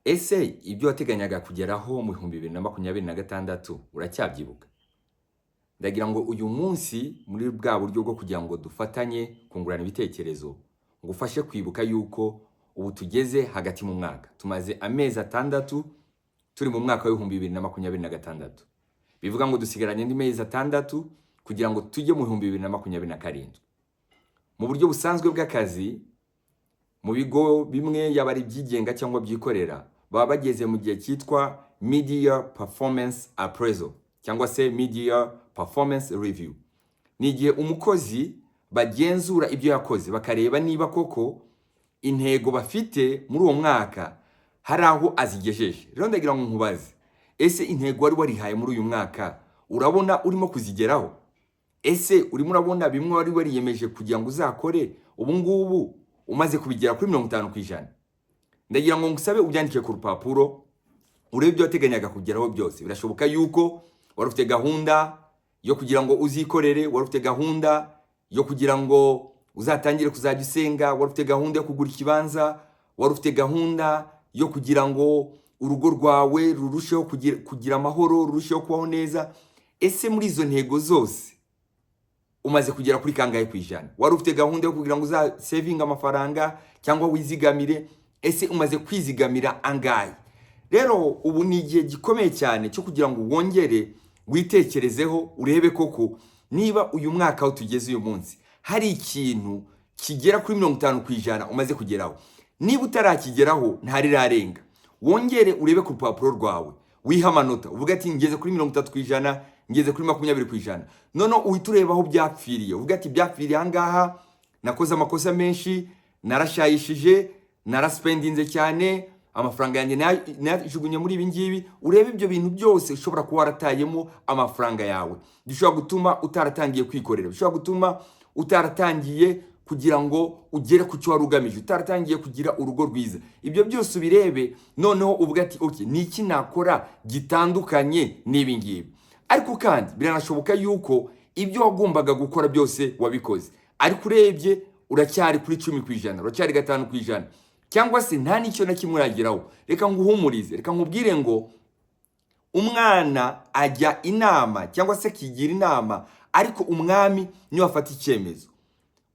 Ese ibyo wateganyaga kugeraho mu 2026 uracyabyibuka? Ndagira ngo uyu munsi, muri bwa buryo bwo kugira ngo dufatanye kungurana ibitekerezo, ngufashe kwibuka yuko ubu tugeze hagati mu mwaka. Tumaze amezi 6 turi mu mwaka wa 2026. Bivuga ngo dusigaranye andi mezi 6 kugira ngo tujye mu 2027. Mu buryo busanzwe bw'akazi, mu bigo bimwe, yaba ari ibyigenga cyangwa byikorera, baba bageze mu gihe cyitwa mid-year performance appraisal cyangwa se mid-year performance review. Ni igihe umukozi bagenzura ibyo yakoze, bakareba niba koko intego bafite muri uwo mwaka hari aho azigejeje. Rero ndagira ngo nkubaze: ese intego wari warihaye muri uyu mwaka urabona urimo kuzigeraho? Ese urimo urabona bimwe wari wariyemeje kugira ngo uzakore, ubu ngubu umaze kubigera kuri 50%? Ndagira ngo ngusabe ubyandike ku rupapuro, urebe ibyo wateganyaga kugeraho byose. Birashoboka yuko wari ufite gahunda yo kugira ngo uzikorere, wari ufite gahunda yo kugira ngo uzatangire kuzajya usenga, wari ufite gahunda yo kugura ikibanza, wari ufite gahunda yo kugira ngo urugo rwawe rurusheho kugira amahoro, rurusheho kubaho neza. Ese muri izo ntego zose umaze kugera kuri kangahe ku ijana? Wari ufite gahunda yo kugira ngo uzasevinge amafaranga cyangwa wizigamire. Ese umaze kwizigamira angahe? Rero ubu ni igihe gikomeye cyane cyo kugira ngo wongere witekerezeho, urebe koko niba uyu mwaka aho tugeze uyu munsi hari ikintu kigera kuri 50% umaze kugeraho. Niba utarakigeraho, ntarirarenga. Wongere urebe ku rupapuro rwawe, wihe amanota, uvuga ati: "Ngeze kuri 30%, ngeze kuri 20%." Noneho uhita ureba aho byapfiriye, uvuga ati: "Byapfiriye ahangaha, nakoze amakosa menshi, narashayishije, narasipendinze cyane amafaranga yanjye, nayajugunye muri ibi ngibi." Urebe ibyo bintu byose ushobora kuba waratayemo amafaranga yawe, bishobora gutuma utaratangiye kwikorera, bishobora gutuma utaratangiye kugira ngo ugere ku cyo wari ugamije, utaratangiye kugira urugo rwiza. Ibyo byose ubirebe, noneho uvuga ati: "Okay, ni iki nakora gitandukanye n'ibi ngibi?" Ariko kandi biranashoboka yuko ibyo wagombaga gukora byose wabikoze, ariko urebye uracyari kuri 10%, uracyari 5%, cyangwa se nta n'icyo na kimwe urageraho. Reka nguhumurize, reka nkubwire ngo umwana ajya inama cyangwa se akigira inama, ariko umwami niwe afata icyemezo.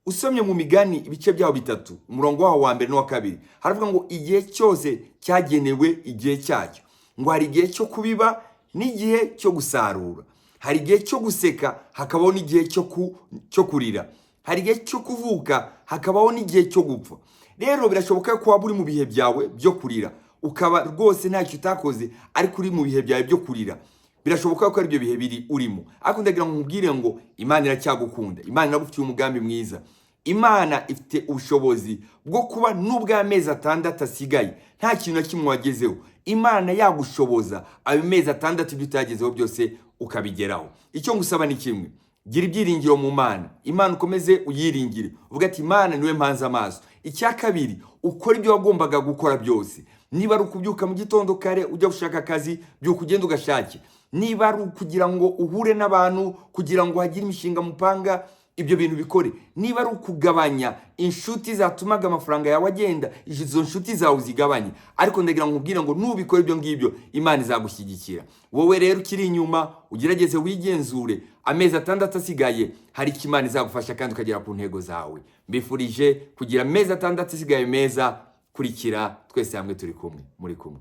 Usomye mu Migani ibice byaho bitatu, umurongo waho wa mbere n'uwa kabiri, haravuga ngo igihe cyose cyagenewe igihe cyacyo, ngo hari igihe cyo kubiba n'igihe cyo gusarura, hari igihe cyo guseka hakabaho n'igihe cyo kurira, hari igihe cyo kuvuka hakabaho n'igihe cyo gupfa. Rero birashoboka ko waba uri mu bihe byawe byo kurira, ukaba rwose ntacyo utakoze ariko uri mu bihe byawe byo kurira. Birashoboka ko ari ibyo bihe biri urimo, ariko ndagira ngo nkubwire ngo Imana iracyagukunda, Imana iragufitiye umugambi mwiza. Imana ifite ubushobozi bwo kuba n'ubwo amezi 6 asigaye nta kintu na kimwe wagezeho, Imana yagushoboza ayo mezi 6 ibyo utagezeho byose ukabigeraho. Icyo ngusaba ni kimwe: gira ibyiringiro mu Mana. Imana ukomeze uyiringire, uvuga ati: "Imana niwe mpanze amaso." Icya kabiri, ukora ibyo wagombaga gukora byose. Niba ari ukubyuka mu gitondo kare ujya gushaka akazi, byuka ugenda ugashake. Niba ari ukugira ngo uhure n'abantu kugira ngo hagire imishinga mupanga, ibyo bintu bikore. Niba ari ukugabanya inshuti zatumaga amafaranga yawe agenda, izo nshuti zawe uzigabanye. Ariko ndagira ngo nkubwire ngo nubikora ibyo ngibyo, Imana izagushyigikira. Wowe rero ukiri inyuma, ugerageze wigenzure. Amezi 6 asigaye, hari icyo Imana izagufasha kandi ukagera ku ntego zawe. Mbifurije kugira amezi 6 asigaye meza. Kurikira twese hamwe, turi kumwe, muri kumwe.